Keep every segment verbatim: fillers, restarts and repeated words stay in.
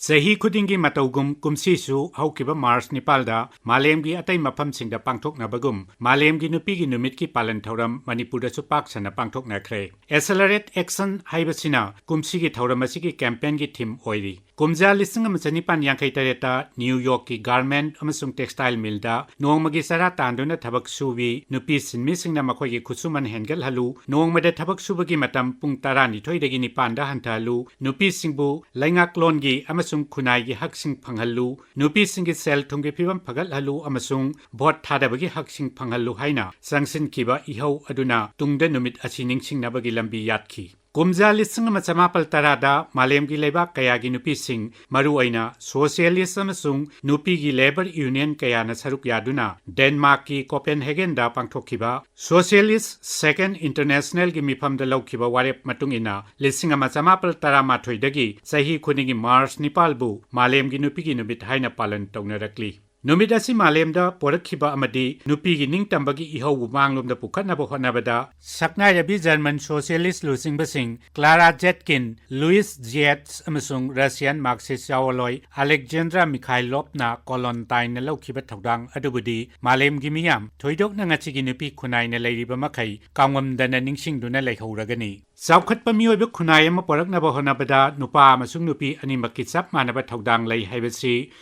ꯆꯍꯤ ꯈꯨꯗꯤꯡꯒꯤ ꯃꯇꯧꯒꯨꯝ ꯀꯨꯝꯁꯤꯁꯨ ꯍꯧꯈꯤꯕ ꯃꯥꯔꯆ ꯅꯤꯄꯥꯜꯗ ꯃꯥꯂꯦꯝꯒꯤ ꯑꯇꯩ ꯃꯐꯝꯁꯤꯡꯗ ꯄꯥꯡꯊꯣꯛꯅꯕꯒꯨꯝ ꯃꯥꯂꯦꯝꯒꯤ ꯅꯨꯄꯤꯒꯤ ꯅꯨꯃꯤꯠꯀꯤ ꯄꯥꯂꯟ ꯊꯧꯔꯝ ꯃꯅꯤꯄꯨꯔꯗꯁꯨ ꯄꯥꯛ ꯁꯟꯅ ꯄꯥꯡꯊꯣꯛꯅꯈ꯭ꯔꯦ꯫ Accelerate Action ꯍꯥꯏꯕꯁꯤꯅ ꯀꯨꯝꯁꯤꯒꯤ ꯊꯧꯔꯝ ꯑꯁꯤꯒꯤ campaign ꯒꯤ theme ꯑꯣꯏꯔꯤ꯫ ꯀꯨꯝꯖꯥ ꯂꯤꯁꯤꯡ ꯑꯃ ꯆꯅꯤꯄꯥꯟ ꯌꯥꯡꯈꯩ ꯇꯔꯦꯠꯇ ꯅ꯭ꯌꯨ ꯌꯣꯔꯛꯀꯤ garment ꯑꯃꯁꯨꯡ textile millꯗ ꯅꯣꯡꯃꯒꯤ ꯆꯔꯥ ꯇꯥꯟꯗꯨꯅ ꯊꯕꯛ ꯁꯨꯕꯤ ꯅꯨꯄꯤ ꯁꯤꯟꯃꯤꯁꯤꯡꯅ ꯃꯈꯣꯏꯒꯤ ꯈꯨꯠꯁꯨꯃꯟ ꯍꯦꯟꯒꯠꯍꯜꯂꯨ, ꯅꯣꯡꯃꯗ ꯊꯕꯛ ꯁꯨꯕꯒꯤ ꯃꯇꯝ ꯄꯨꯡ ꯇꯔꯥꯅꯤꯊꯣꯏꯗꯒꯤ ꯅꯤꯄꯥꯟꯗ ꯍꯟꯊꯍꯜꯂꯨ, ꯅꯨꯄꯤꯁꯤꯡꯕꯨ ꯂꯩꯉꯥꯛꯂꯣꯟꯒꯤ ꯑꯃꯁꯨꯡ ꯈꯨꯟꯅꯥꯏꯒꯤ ꯍꯛꯁꯤꯡ ꯐꯪꯍꯜꯂꯨ, ꯅꯨꯄꯤꯁꯤꯡꯒꯤ ꯁꯦꯜ ꯊꯨꯝꯒꯤ ꯐꯤꯕꯝ ꯐꯒꯠꯍꯜꯂꯨ ꯑꯃꯁꯨꯡ ꯚꯣꯠ ꯊꯥꯗꯕꯒꯤ ꯍꯛꯁꯤꯡ ꯐꯪꯍꯜꯂꯨ ꯍꯥꯏꯅ ꯆꯪꯁꯤꯟꯈꯤꯕ ꯏꯍꯧ ꯑꯗꯨꯅ ꯇꯨꯡꯗ ꯅꯨꯃꯤꯠ ꯑꯁꯤ ꯅꯤꯡꯁꯤꯡꯅꯕꯒꯤ ꯂꯝꯕꯤ ꯌꯥꯠꯈꯤ꯫ ꯀꯨꯝꯖꯥ ꯂꯤꯁꯤꯡ ꯑꯃ ꯆꯃꯥꯄꯜ ꯇꯔꯥꯗ ꯃꯥꯂꯦꯝꯒꯤ ꯂꯩꯕꯥꯛ ꯀꯌꯥꯒꯤ ꯅꯨꯄꯤꯁꯤꯡ, ꯃꯔꯨꯑꯣꯏꯅ socialist ꯑꯃꯁꯨꯡ ꯅꯨꯄꯤꯒꯤ labor union ꯀꯌꯥꯅ ꯁꯔꯨꯛ ꯌꯥꯗꯨꯅ ꯗꯦꯟꯃꯥꯔꯛꯀꯤ ꯀꯣꯄꯦꯟꯍꯦꯒꯦꯟꯗ ꯄꯥꯡꯊꯣꯛꯈꯤꯕ Socialist Second International ꯒꯤ ꯃꯤꯐꯝꯗ ꯂꯧꯈꯤꯕ ꯋꯥꯔꯦꯞ ꯃꯇꯨꯡ ꯏꯟꯅ, ꯂꯤꯁꯤꯡ ꯑꯃ ꯆꯃꯥꯄꯜ ꯇꯔꯥꯃꯥꯊꯣꯏꯗꯒꯤ ꯆꯍꯤ ꯈꯨꯗꯤꯡꯒꯤ ꯃꯥꯔꯆ ꯅꯤꯄꯥꯜꯕꯨ ꯃꯥꯂꯦꯝꯒꯤ ꯅꯨꯄꯤꯒꯤ ꯅꯨꯃꯤꯠ ꯍꯥꯏꯅ ꯄꯥꯂꯟ ꯇꯧꯅꯔꯛꯂꯤ꯫ ꯅꯨꯃꯤꯠ ꯑꯁꯤ ꯃꯥꯂꯦꯝꯗ ꯄꯣꯔꯛꯈꯤꯕ ꯑꯃꯗꯤ ꯅꯨꯄꯤꯒꯤ ꯅꯤꯡꯇꯝꯕꯒꯤ ꯏꯍꯧꯕꯨ ꯃꯥꯡꯂꯣꯝꯗ ꯄꯨꯈꯠꯅꯕ ꯍꯣꯠꯅꯕꯗ ꯁꯛꯅꯥꯏꯔꯕꯤ German socialist ꯂꯨꯆꯤꯡꯕꯁꯤꯡ Clara Zetkin, Louis Dietz ꯑꯃꯁꯨꯡ Russian Marxist ꯌꯥꯑꯣꯂꯣꯏ Alexandra Mikhailovꯅ ꯀꯣꯂꯣꯟꯇꯥꯏꯟꯅ ꯂꯧꯈꯤꯕ ꯊꯧꯗꯥꯡ ꯑꯗꯨꯕꯨꯗꯤ ꯃꯥꯂꯦꯝꯒꯤ ꯃꯤꯌꯥꯝ, ꯊꯣꯏꯗꯣꯛꯅ ꯉꯁꯤꯒꯤ ꯅꯨꯄꯤ ꯈꯨꯟꯅꯥꯏꯅ ꯂꯩꯔꯤꯕ ꯃꯈꯩ, ꯀꯥꯎꯉꯝꯗꯅ ꯅꯤꯡꯁꯤꯡꯗꯨꯅ ꯂꯩꯍꯧꯔꯒꯅꯤ꯫ ꯆꯥꯎꯈꯠꯄ ꯃꯤꯑꯣꯏꯕ ꯈꯨꯟꯅꯥꯏ ꯑꯃ ꯄꯨꯔꯛꯅꯕ ꯍꯣꯠꯅꯕꯗ ꯅꯨꯄꯥ ꯑꯃꯁꯨꯡ ꯅꯨꯄꯤ ꯑꯅꯤꯃꯛꯀꯤ ꯆꯞ ꯃꯥꯟꯅꯕ ꯊꯧꯗꯥꯡ ꯂꯩ ꯍꯥꯏꯕꯁꯤ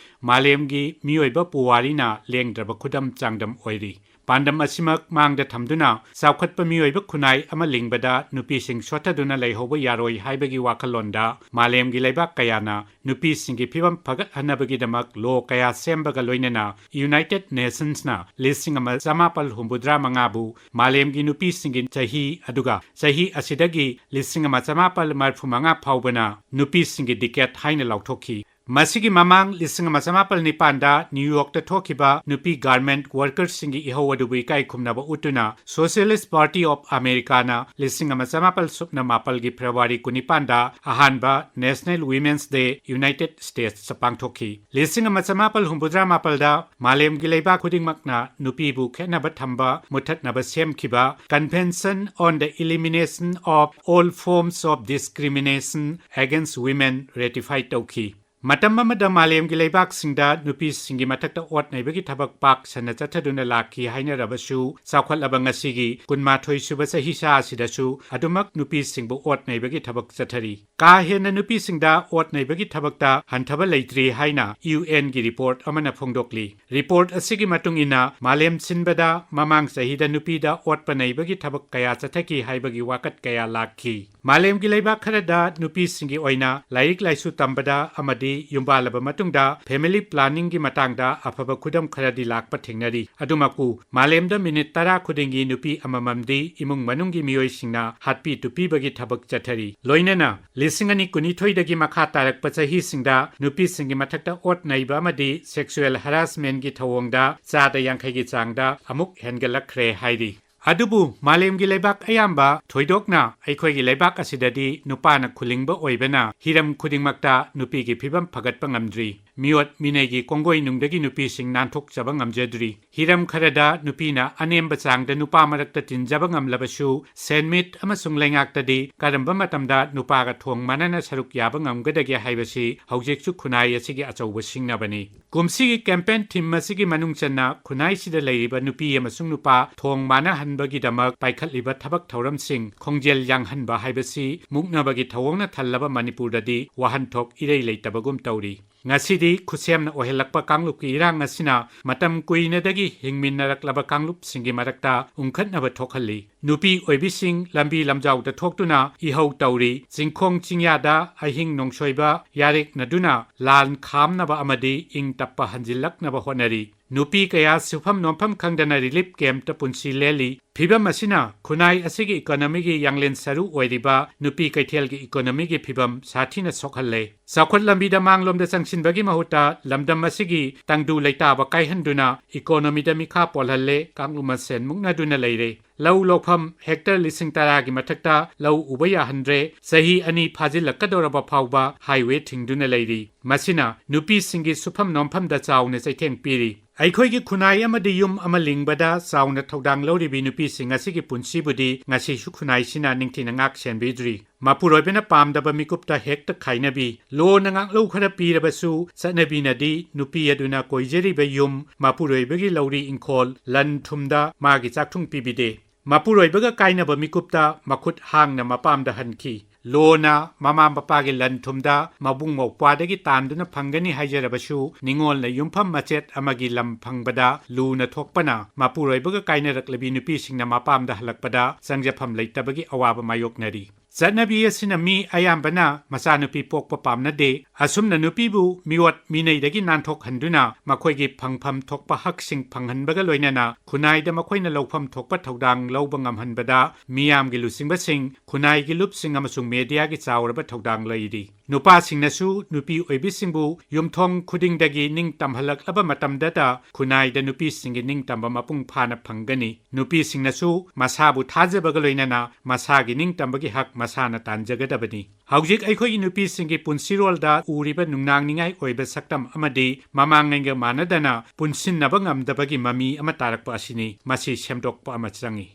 ꯃꯥꯂꯦꯝꯒꯤ ꯃꯤꯑꯣꯏꯕ ꯄꯨꯋꯥꯔꯤꯅ ꯂꯦꯡꯗ꯭ꯔꯕ ꯈꯨꯗꯝ ꯆꯥꯡꯗꯝ ꯑꯣꯏꯔꯤ꯫ ꯄꯥꯟꯗꯝ ꯑꯁꯤꯃꯛ ꯃꯥꯡꯗ ꯊꯝꯗꯨꯅ ꯆꯥꯎꯈꯠꯄ ꯃꯤꯑꯣꯏꯕ ꯈꯨꯟꯅꯥꯏ ꯑꯃ ꯂꯤꯡꯕꯗ ꯅꯨꯄꯤꯁꯤꯡ ꯁꯣꯠꯊꯗꯨꯅ ꯂꯩꯍꯧꯕ ꯌꯥꯔꯣꯏ ꯍꯥꯏꯕꯒꯤ ꯋꯥꯈꯜꯂꯣꯟꯗ ꯃꯥꯂꯦꯝꯒꯤ ꯂꯩꯕꯥꯛ ꯀꯌꯥꯅ ꯅꯨꯄꯤꯁꯤꯡꯒꯤ ꯐꯤꯕꯝ ꯐꯒꯠꯍꯟꯅꯕꯒꯤꯗꯃꯛ law ꯀꯌꯥ ꯁꯦꯝꯕꯒ ꯂꯣꯏꯅꯅ United Nationsꯅ ꯂꯤꯁꯤꯡ ꯑꯃ ꯆꯃꯥꯄꯜ ꯍꯨꯝꯐꯨꯇꯔꯥ ꯃꯉꯥꯕꯨ ꯃꯥꯂꯦꯝꯒꯤ ꯅꯨꯄꯤꯁꯤꯡꯒꯤ ꯆꯍꯤ, ꯑꯗꯨꯒ ꯆꯍꯤ ꯑꯁꯤꯗꯒꯤ ꯂꯤꯁꯤꯡ ꯑꯃ ꯆꯃꯥꯄꯜ ꯃꯔꯤꯐꯨ ꯃꯉꯥ ꯐꯥꯎꯕꯅ ꯅꯨꯄꯤꯁꯤꯡꯒꯤ decade ꯍꯥꯏꯅ ꯂꯥꯎꯊꯣꯛꯈꯤ꯫ ꯃꯁꯤꯒꯤ ꯃꯃꯥꯡ ꯂꯤꯁꯤꯡ ꯑꯃ ꯆꯃꯥꯄꯜ ꯅꯤꯄꯥꯟꯗ ꯅ꯭ꯌꯨ ꯌꯣꯔꯛꯇ ꯊꯣꯛꯈꯤꯕ ꯅꯨꯄꯤ garment workerꯁꯤꯡꯒꯤ ꯏꯍꯧ ꯑꯗꯨꯕꯨ ꯏꯀꯥꯏ ꯈꯨꯝꯅꯕ ꯎꯠꯇꯨꯅ Socialist Party of Americaꯅ ꯂꯤꯁꯤꯡ ꯑꯃ ꯆꯃꯥꯄꯜ ꯁꯨꯞꯅ ꯃꯥꯄꯜꯒꯤ February ꯀꯨꯟꯅꯤꯄꯥꯟꯗ ꯑꯍꯥꯟꯕ National Women's Day United Statesꯇ ꯄꯥꯡꯊꯣꯛꯈꯤ꯫ ꯂꯤꯁꯤꯡ ꯑꯃ ꯆꯃꯥꯄꯜ ꯍꯨꯝꯐꯨꯇꯔꯥ ꯃꯥꯄꯜꯗ ꯃꯥꯂꯦꯝꯒꯤ ꯂꯩꯕꯥꯛ ꯈꯨꯗꯤꯡꯃꯛꯅ ꯅꯨꯄꯤꯕꯨ ꯈꯦꯠꯅꯕ ꯊꯝꯕ ꯃꯨꯊꯠꯅꯕ ꯁꯦꯝꯈꯤꯕ Convention on the Elimination of All Forms of Discrimination Against Women ratify ꯇꯧꯈꯤ꯫ ꯃꯇꯝ ꯑꯃꯗ ꯃꯥꯂꯦꯝꯒꯤ ꯂꯩꯕꯥꯛꯁꯤꯡꯗ ꯅꯨꯄꯤꯁꯤꯡꯒꯤ ꯃꯊꯛꯇ ꯑꯣꯠ ꯅꯩꯕꯒꯤ ꯊꯕꯛ ꯄꯥꯛ ꯁꯟꯅ ꯆꯠꯊꯗꯨꯅ ꯂꯥꯛꯈꯤ ꯍꯥꯏꯅꯔꯕꯁꯨ, ꯆꯥꯎꯈꯠꯂꯕ ꯉꯁꯤꯒꯤ ꯀꯨꯟꯃꯥꯊꯣꯏ ꯁꯨꯕ ꯆꯍꯤꯆꯥ ꯑꯁꯤꯗꯁꯨ ꯑꯗꯨꯃꯛ ꯅꯨꯄꯤꯁꯤꯡꯕꯨ ꯑꯣꯠ ꯅꯩꯕꯒꯤ ꯊꯕꯛ ꯆꯠꯊꯔꯤ꯫ ꯀꯥ ꯍꯦꯟꯅ ꯅꯨꯄꯤꯁꯤꯡꯗ ꯑꯣꯠ ꯅꯩꯕꯒꯤ ꯊꯕꯛꯇ ꯍꯟꯊꯕ ꯂꯩꯇ꯭ꯔꯤ ꯍꯥꯏꯅ ꯌꯨ ꯑꯦꯟꯒꯤ ꯔꯤꯄꯣꯔꯠ ꯑꯃꯅ ꯐꯣꯡꯗꯣꯛꯂꯤ꯫ ꯔꯤꯄꯣꯔꯠ ꯑꯁꯤꯒꯤ ꯃꯇꯨꯡ ꯏꯟꯅ, ꯃꯥꯂꯦꯝ ꯁꯤꯟꯕꯗ ꯃꯃꯥꯡ ꯆꯍꯤꯗ ꯅꯨꯄꯤꯗ ꯑꯣꯠꯄ ꯅꯩꯕꯒꯤ ꯊꯕꯛ ꯀꯌꯥ ꯆꯠꯊꯈꯤ ꯍꯥꯏꯕꯒꯤ ꯋꯥꯀꯠ ꯀꯌꯥ ꯂꯥꯛꯈꯤ꯫ ꯃꯥꯂꯦꯝꯒꯤ ꯂꯩꯕꯥꯛ ꯈꯔꯗ ꯅꯨꯄꯤꯁꯤꯡꯒꯤ ꯑꯣꯏꯅ ꯂꯥꯏꯔꯤꯛ ꯂꯥꯏꯁꯨ ꯇꯝꯕꯗ ꯑꯃꯗꯤ ꯌꯨꯝꯕꯥꯜꯂꯕ ꯃꯇꯨꯡꯗ ꯐꯦꯃꯤꯂꯤ ꯄ꯭ꯂꯥꯅꯤꯡꯒꯤ ꯃꯇꯥꯡꯗ ꯑꯐꯕ ꯈꯨꯗꯝ ꯈꯔꯗꯤ ꯂꯥꯛꯄ ꯊꯦꯡꯅꯔꯤ꯫ ꯑꯗꯨꯃꯛꯄꯨ, ꯃꯥꯂꯦꯝꯗ ꯃꯤꯅꯤꯠ ꯇꯔꯥ ꯈꯨꯗꯤꯡꯒꯤ ꯅꯨꯄꯤ ꯑꯃꯃꯝꯗꯤ ꯏꯃꯨꯡ ꯃꯅꯨꯡꯒꯤ ꯃꯤꯑꯣꯏꯁꯤꯡꯅ ꯍꯥꯠꯄꯤ ꯇꯨꯞꯄꯤꯕꯒꯤ ꯊꯕꯛ ꯆꯠꯊꯔꯤ꯫ ꯂꯣꯏꯅꯅ ꯂꯤꯁꯤꯡ ꯑꯅꯤ ꯀꯨꯟꯅꯤꯊꯣꯏꯗꯒꯤ ꯃꯈꯥ ꯇꯥꯔꯛꯄ ꯆꯍꯤꯁꯤꯡꯗ ꯅꯨꯄꯤꯁꯤꯡꯒꯤ ꯃꯊꯛꯇ ꯑꯣꯠ ꯅꯩꯕ ꯑꯃꯗꯤ ꯁꯦꯛꯁꯨꯑꯦꯜ ꯍꯔꯥꯁꯃꯦꯟꯒꯤ ꯊꯧꯑꯣꯡꯗ ꯆꯥꯗ ꯌꯥꯡꯈꯩꯒꯤ ꯆꯥꯡꯗ ꯑꯃꯨꯛ ꯍꯦꯟꯒꯠꯂꯛꯈ꯭ꯔꯦ ꯍꯥꯏꯔꯤ꯫ ꯑꯗꯨꯕꯨ ꯃꯥꯂꯦꯝꯒꯤ ꯂꯩꯕꯥꯛ ꯑꯌꯥꯝꯕ, ꯊꯣꯏꯗꯣꯛꯅ ꯑꯩꯈꯣꯏꯒꯤ ꯂꯩꯕꯥꯛ ꯑꯁꯤꯗꯗꯤ ꯅꯨꯄꯥꯅ ꯈꯨꯂꯤꯡꯕ ꯑꯣꯏꯕꯅ ꯍꯤꯔꯝ ꯈꯨꯗꯤꯡꯃꯛꯇ ꯅꯨꯄꯤꯒꯤ ꯐꯤꯕꯝ ꯐꯒꯠꯄ ꯉꯝꯗ꯭ꯔꯤ꯫ ꯃꯤꯑꯣꯠ ꯃꯤꯅꯩꯒꯤ ꯀꯣꯡꯒꯣꯏ ꯅꯨꯡꯗꯒꯤ ꯅꯨꯄꯤꯁꯤꯡ ꯅꯥꯟꯊꯣꯛꯆꯕ ꯉꯝꯖꯗ꯭ꯔꯤ꯫ ꯍꯤꯔꯝ ꯈꯔꯗ ꯅꯨꯄꯤꯅ ꯑꯅꯦꯝꯕ ꯆꯥꯡꯗ ꯅꯨꯄꯥ ꯃꯔꯛꯇ ꯇꯤꯟꯖꯕ ꯉꯝꯂꯕꯁꯨ, ꯁꯦꯟꯃꯤꯠ ꯑꯃꯁꯨꯡ ꯂꯩꯉꯥꯛꯇꯗꯤ ꯀꯔꯝꯕ ꯃꯇꯝꯗ ꯅꯨꯄꯥꯒ ꯊꯣꯡ ꯃꯥꯟꯅꯅ ꯁꯔꯨꯛ ꯌꯥꯕ ꯉꯝꯒꯗꯒꯦ ꯍꯥꯏꯕꯁꯤ ꯍꯧꯖꯤꯛꯁꯨ ꯈꯨꯟꯅꯥꯏ ꯑꯁꯤꯒꯤ ꯑꯆꯧꯕ ꯁꯤꯡꯅꯕꯅꯤ꯫ ꯀꯨꯝꯁꯤꯒꯤ ꯀꯦꯝꯄꯦꯟ ꯊꯤꯝ ꯑꯁꯤꯒꯤ ꯃꯅꯨꯡ ꯆꯟꯅ ꯈꯨꯟꯅꯥꯏꯁꯤꯗ ꯂꯩꯔꯤꯕ ꯅꯨꯄꯤ ꯑꯃꯁꯨꯡ ꯅꯨꯄꯥ ꯊꯣꯡ ꯃꯥꯟꯅꯍꯟꯕꯒꯤꯗꯃꯛ ꯄꯥꯏꯈꯠꯂꯤꯕ ꯊꯕꯛ ꯊꯧꯔꯝꯁꯤꯡ ꯈꯣꯡꯖꯦꯜ ꯌꯥꯡꯍꯟꯕ ꯍꯥꯏꯕꯁꯤ ꯃꯨꯛꯅꯕꯒꯤ ꯊꯧꯑꯣꯡꯅ ꯊꯜꯂꯕ ꯃꯅꯤꯄꯨꯔꯗꯗꯤ ꯋꯥꯍꯟꯊꯣꯛ ꯏꯔꯩ ꯂꯩꯇꯕꯒꯨꯝ ꯇꯧꯔꯤ꯫ ꯉꯁꯤꯗꯤ ꯈꯨꯠꯁꯦꯝꯅ ꯑꯣꯏꯍꯜꯂꯛꯄ ꯀꯥꯡꯂꯨꯞꯀꯤ ꯏꯔꯥꯡ ꯑꯁꯤꯅ ꯃꯇꯝ ꯀꯨꯏꯅꯗꯒꯤ ꯍꯤꯡꯃꯤꯟꯅꯔꯛꯂꯕ ꯀꯥꯡꯂꯨꯞꯁꯤꯡꯒꯤ ꯃꯔꯛꯇ ꯎꯪꯈꯠꯅꯕ ꯊꯣꯛꯍꯜꯂꯤ꯫ ꯅꯨꯄꯤ ꯑꯣꯏꯕꯤꯁꯤꯡ ꯂꯝꯕꯤ ꯂꯝꯖꯥꯎꯗ ꯊꯣꯛꯇꯨꯅ ꯏꯍꯧ ꯇꯧꯔꯤ꯫ ꯆꯤꯡꯈꯣꯡ ꯆꯤꯡꯌꯥꯗ ꯑꯍꯤꯡ ꯅꯣꯡꯁꯣꯏꯕ ꯌꯥꯔꯦꯛꯅꯗꯨꯅ ꯂꯥꯟ ꯈꯥꯝꯅꯕ ꯑꯃꯗꯤ ꯏꯪ ꯇꯞꯄ ꯍꯟꯖꯤꯜꯂꯛꯅꯕ ꯍꯣꯠꯅꯔꯤ꯫ ꯅꯨꯄꯤ ꯀꯌꯥ ꯁꯨꯐꯝ ꯅꯣꯝꯐꯝ ꯈꯪꯗꯅ ꯔꯤꯂꯤꯐ ꯀꯦꯝꯞꯇ ꯄꯨꯟꯁꯤ ꯂꯦꯜꯂꯤ꯫ ꯐꯤꯕꯝ ꯑꯁꯤꯅ ꯈꯨꯟꯅꯥꯏ ꯑꯁꯤꯒꯤ ꯏꯀꯣꯅꯣꯃꯤꯒꯤ ꯌꯥꯡꯂꯦꯟ ꯁꯔꯨ ꯑꯣꯏꯔꯤꯕ ꯅꯨꯄꯤ ꯀꯩꯊꯦꯜꯒꯤ ꯏꯀꯣꯅꯣꯃꯤꯒꯤ ꯐꯤꯕꯝ ꯁꯥꯊꯤꯅ ꯁꯣꯛꯍꯜꯂꯦ꯫ ꯆꯥꯎꯈꯠ ꯂꯝꯕꯤꯗ ꯃꯥꯡꯂꯣꯝꯗ ꯆꯪꯁꯤꯟꯕꯒꯤ ꯃꯍꯨꯠꯇ ꯂꯝꯗꯝ ꯑꯁꯤꯒꯤ ꯇꯪꯗꯨ ꯂꯩꯇꯥꯕ ꯀꯥꯏꯍꯟꯗꯨꯅ ꯏꯀꯣꯅꯣꯃꯤꯗ ꯃꯤꯈꯥ ꯄꯣꯜꯍꯜꯂꯦ, ꯀꯥꯡꯂꯨꯞ ꯃꯁꯦꯟ ꯃꯨꯛꯅꯗꯨꯅ ꯂꯩꯔꯦ꯫ ꯂꯧ ꯂꯣꯛꯐꯝ ꯍꯦꯛꯇꯔ ꯂꯤꯁꯤꯡ ꯇꯔꯥꯒꯤ ꯃꯊꯛꯇ ꯂꯧ ꯎꯕ ꯌꯥꯍꯟꯗ꯭ꯔꯦ꯫ ꯆꯍꯤ ꯑꯅꯤ ꯐꯥꯖꯤꯜꯂꯛꯀꯗꯧꯔꯕ ꯐꯥꯎꯕ ꯍꯥꯏꯋꯦ ꯊꯤꯡꯗꯨꯅ ꯂꯩꯔꯤ꯫ ꯃꯁꯤꯅ ꯅꯨꯄꯤꯁꯤꯡꯒꯤ ꯁꯨꯐꯝ ꯅꯣꯝꯐꯝꯗ ꯆꯥꯎꯅ ꯆꯩꯊꯦꯡ ꯄꯤꯔꯤ꯫ ꯑꯩꯈꯣꯏꯒꯤ ꯈꯨꯟꯅꯥꯏ ꯑꯃꯗꯤ ꯌꯨꯝ ꯑꯃ ꯂꯤꯡꯕꯗ ꯆꯥꯎꯅ ꯊꯧꯗꯥꯡ ꯂꯧꯔꯤꯕꯤ ꯅꯨꯄꯤꯁꯤꯡ ꯑꯁꯤꯒꯤ ꯄꯨꯟꯁꯤꯕꯨꯗꯤ ꯉꯁꯤꯁꯨ ꯈꯨꯟꯅꯥꯏꯁꯤꯅ ꯅꯤꯡꯊꯤꯅ ꯉꯥꯛ ꯁꯦꯟꯕꯤꯗ꯭ꯔꯤ꯫ ꯃꯄꯨꯔꯣꯏꯕꯅ ꯄꯥꯝꯗꯕ ꯃꯤꯀꯨꯞꯇ ꯍꯦꯛꯇ ꯈꯥꯏꯅꯕꯤ꯫ ꯂꯣꯅ ꯉꯥꯛꯂꯧ ꯈꯔ ꯄꯤꯔꯕꯁꯨ ꯆꯠꯅꯕꯤꯅꯗꯤ ꯅꯨꯄꯤ ꯑꯗꯨꯅ ꯀꯣꯏꯖꯔꯤꯕ ꯌꯨꯝ, ꯃꯄꯨꯔꯣꯏꯕꯒꯤ ꯂꯧꯔꯤ ꯏꯪꯈꯣꯜ, ꯂꯟ ꯊꯨꯝꯗ ꯃꯥꯒꯤ ꯆꯥꯛꯊꯨꯡ ꯄꯤꯕꯤꯗꯦ꯫ ꯃꯄꯨꯔꯣꯏꯕꯒ ꯀꯥꯏꯅꯕ ꯃꯤꯀꯨꯞꯇ ꯃꯈꯨꯠ ꯍꯥꯡꯅ ꯃꯄꯥꯝꯗ ꯍꯟꯈꯤ꯫ ꯂꯣꯅ ꯃꯃꯥ ꯃꯄꯥꯒꯤ ꯂꯟ ꯊꯨꯝꯗ ꯃꯕꯨꯡ ꯃꯧꯄ꯭ꯋꯥꯗꯒꯤ ꯇꯥꯟꯗꯨꯅ ꯐꯪꯒꯅꯤ ꯍꯥꯏꯖꯔꯕꯁꯨ, ꯅꯤꯉꯣꯜꯅ ꯌꯨꯝꯐꯝ ꯃꯆꯦꯠ ꯑꯃꯒꯤ ꯂꯝ ꯐꯪꯕꯗ ꯂꯨꯅ ꯊꯣꯛꯄꯅ ꯃꯄꯨꯔꯣꯏꯕꯒ ꯀꯥꯏꯅꯔꯛꯂꯕꯤ ꯅꯨꯄꯤꯁꯤꯡꯅ ꯃꯄꯥꯝꯗ ꯍꯜꯂꯛꯄꯗ ꯆꯪꯖꯐꯝ ꯂꯩꯇꯕꯒꯤ ꯑꯋꯥꯕ ꯃꯥꯌꯣꯛꯅꯔꯤ꯫ ꯆꯠꯅꯕꯤ ꯑꯁꯤꯅ ꯃꯤ ꯑꯌꯥꯝꯕꯅ ꯃꯆꯥꯅꯨꯄꯤ ꯄꯣꯛꯄ ꯄꯥꯝꯅꯗꯦ꯫ ꯑꯁꯨꯝꯅ ꯅꯨꯄꯤꯕꯨ ꯃꯤꯑꯣꯠ ꯃꯤꯅꯩꯗꯒꯤ ꯅꯥꯟꯊꯣꯛꯍꯟꯗꯨꯅ ꯃꯈꯣꯏꯒꯤ ꯐꯪꯐꯝ ꯊꯣꯛꯄ ꯍꯛꯁꯤꯡ ꯐꯪꯍꯟꯕꯒ ꯂꯣꯏꯅꯅ ꯈꯨꯟꯅꯥꯏꯗ ꯃꯈꯣꯏꯅ ꯂꯧꯐꯝ ꯊꯣꯛꯄ ꯊꯧꯗꯥꯡ ꯂꯧꯕ ꯉꯝꯍꯟꯕꯗ ꯃꯤꯌꯥꯝꯒꯤ ꯂꯨꯆꯤꯡꯕꯁꯤꯡ, ꯈꯨꯟꯅꯥꯏꯒꯤ ꯂꯨꯞꯁꯤꯡ ꯑꯃꯁꯨꯡ ꯃꯦꯗꯤꯌꯥꯒꯤ ꯆꯥꯎꯔꯕ ꯊꯧꯗꯥꯡ ꯂꯩꯔꯤ꯫ ꯅꯨꯄꯥꯁꯤꯡꯅꯁꯨ ꯅꯨꯄꯤ ꯑꯣꯏꯕꯤꯁꯤꯡꯕꯨ ꯌꯨꯝꯊꯣꯡ ꯈꯨꯗꯤꯡꯗꯒꯤ ꯅꯤꯡꯇꯝꯍꯜꯂꯛꯂꯕ ꯃꯇꯝꯗꯇ ꯈꯨꯟꯅꯥꯏꯗ ꯅꯨꯄꯤꯁꯤꯡꯒꯤ ꯅꯤꯡꯇꯝꯕ ꯃꯄꯨꯡ ꯐꯥꯅ ꯐꯪꯒꯅꯤ꯫ ꯅꯨꯄꯤꯁꯤꯡꯅꯁꯨ ꯃꯁꯥꯕꯨ ꯊꯥꯖꯕꯒ ꯂꯣꯏꯅꯅ ꯃꯁꯥꯒꯤ ꯅꯤꯡꯇꯝꯕꯒꯤ ꯍꯛ ꯃꯁꯥꯅ ꯇꯥꯟꯖꯒꯗꯕꯅꯤ꯫ ꯍꯧꯖꯤꯛ ꯑꯩꯈꯣꯏꯒꯤ ꯅꯨꯄꯤꯁꯤꯡꯒꯤ ꯄꯨꯟꯁꯤꯔꯣꯜꯗ ꯎꯔꯤꯕ ꯅꯨꯡꯅꯥꯡꯅꯤꯡꯉꯥꯏ ꯑꯣꯏꯕ ꯁꯛꯇꯝ ꯑꯃꯗꯤ ꯃꯃꯥꯡꯉꯩꯒ ꯃꯥꯟꯅꯗꯅ ꯄꯨꯟꯁꯤꯟꯅꯕ ꯉꯝꯗꯕꯒꯤ ꯃꯃꯤ ꯑꯃ ꯇꯥꯔꯛꯄ ꯑꯁꯤꯅꯤ꯫ ꯃꯁꯤ ꯁꯦꯝꯗꯣꯛꯄ ꯑꯃ ꯆꯪꯏ꯫